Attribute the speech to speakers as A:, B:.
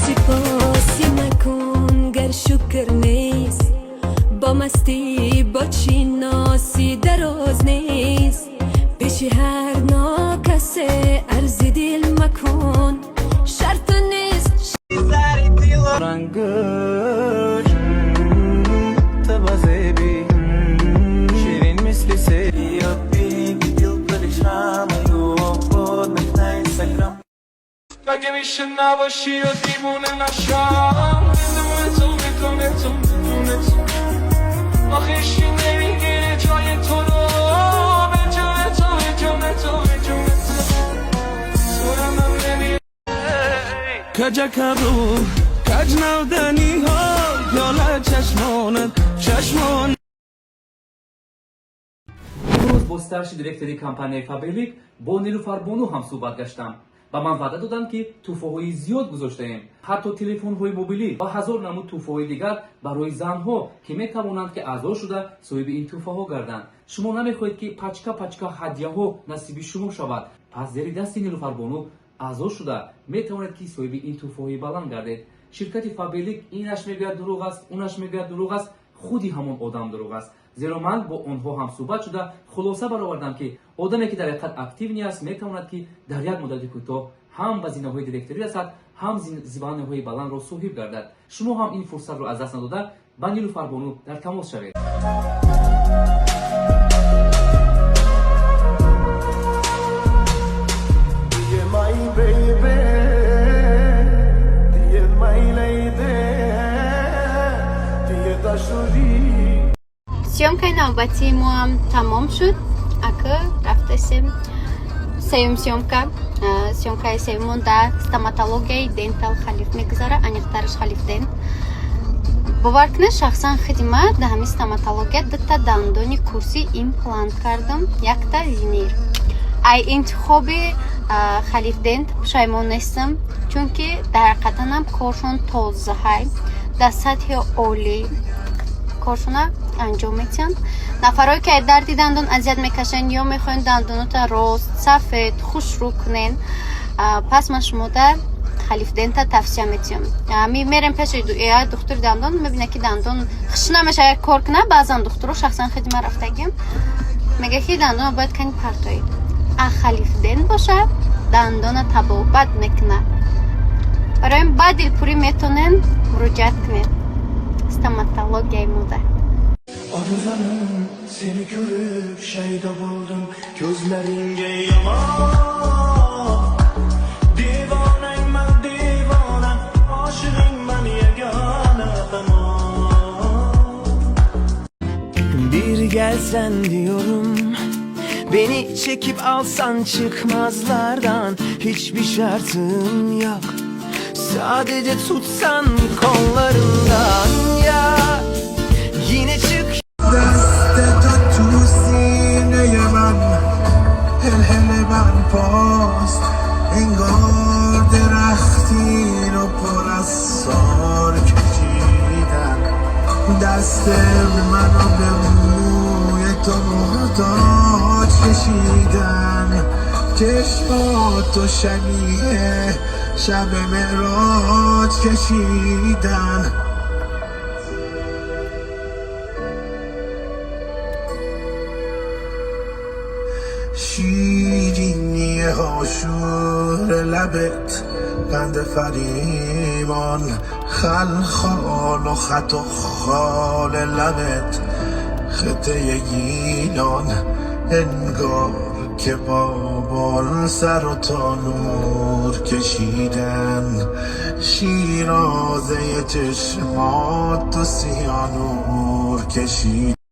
A: Сипоси макун, гар шукр нест, бо мастӣ бо чиносӣ дароз нест. Пеши ҳар нокасе арзи дил макун, шарт нест.
B: Рангаш табазеби ширин мисли себи. Видел паришамаю подных на инстаграм.
C: اگه میشه نباشی و دیوونه نشم. میدونه تو، میدونه تو، میدونه تو. آخه هیچکی نمیگیره جای تو رو. به جون تو، به جون تو، به جون تو. سرمم نمیره.
B: Каҷакару каҷ навданиҳо, пиёла чашмонат, чашмон.
D: Имрӯз бо старший директори компанияи Фаберлик, бо Нилуфарбону ҳамсӯҳбат гаштам. Ба ман ваъда доданд, ки тӯҳфаҳои зиёд гузоштаем, ҳатто телефонҳои мобилӣ ва ҳазор намуд тӯҳфаҳои дигар барои занҳо, ки метавонанд, ки аъзо шуда соҳиби ин тӯҳфаҳо гарданд. Шумо намехоҳед, ки пачка пачка ҳадяҳо насиби шумо шавад? Пас зери дасти Нилуфарбону аъзо шуда метавонед, ки соҳиби ин тӯҳфаҳои баланд гардед. Ширкати Фаберлик инаш мегӯяд дурӯғ аст, унаш мегӯяд дурӯғ аст, худи ҳамон одам дурӯғ аст, зеро ман бо онҳо ҳамсӯҳбат шуда хулоса баровардам, ки одаме, ки дар ҳақиқат активный аст, метавонад, ки дар як муддати кӯтоҳ ҳам ба зинаҳои директорӣ расад, ҳам звания ҳои баландро соҳиб гардад. Шумо ҳам ин фурсатро аз даст надода, ба Нилуфарбону дар тамос шавед.
B: Dear my baby, dear my lady, dear dashuri.
E: Съёмка и навбатии моам тамом шуд. Ака рафтасем сеюм съёмка. Съёмка и сеюмон дар стоматологияи Дентал Халиф мегузара, аниқтараш Халиф Дент. Бовар кунед, шахсан худи ман дар ҳамин стоматология дута дандони курсӣ имплант кардам, якта винир. Ай интихоби Халиф Дент пушаймон нестам, чунки дар ҳақиқатанам коршон тозаҳай, дар сатҳи олӣ коршона анҷом медиҳанд. Нафарое ки дарди дандон азият мекашанд ё мехоҳанд дандонота рост, сафед, хушрӯ кунен, пас ман шумода Халифдента тавсия медиҳам. Ми мерем пеши як духтури дандон, мебина, ки дандон хуш намеша, як кор куна. Баъзан духтуро, шахсан худи ман рафтагим, мега, ки дандона бояд кани партоӣ. А Халифдент боша, дандона табобат мекуна. Барои ин ба дилпурӣ метонен муроҷиат кунед стоматологияи мода.
B: Arılarım, seni görüp şeyda buldum. Gözleringe yaman. Divonangman, divona. Oshig'ingman yagona, tamom.
F: Bir gelsen diyorum. Beni çekip alsan çıkmazlardan. Hiçbir şartım yok, sadece tutsan kollarından ya. Yine çık.
G: دست تو تو سینه من، هل هل بر پاست. انگار درختی رو پر از سار کشیدن. دست منو به موی تو محتاج کشیدن. چشماتو شبیه شب معراج کشیدن. شیرینی هاشور لبت، قند فریبان، خلخال و خط و خال لبت، خطه گیلان. انگار که با سر و تا نور کشیدن. شیرازه چشمات و سیانور کشیدن.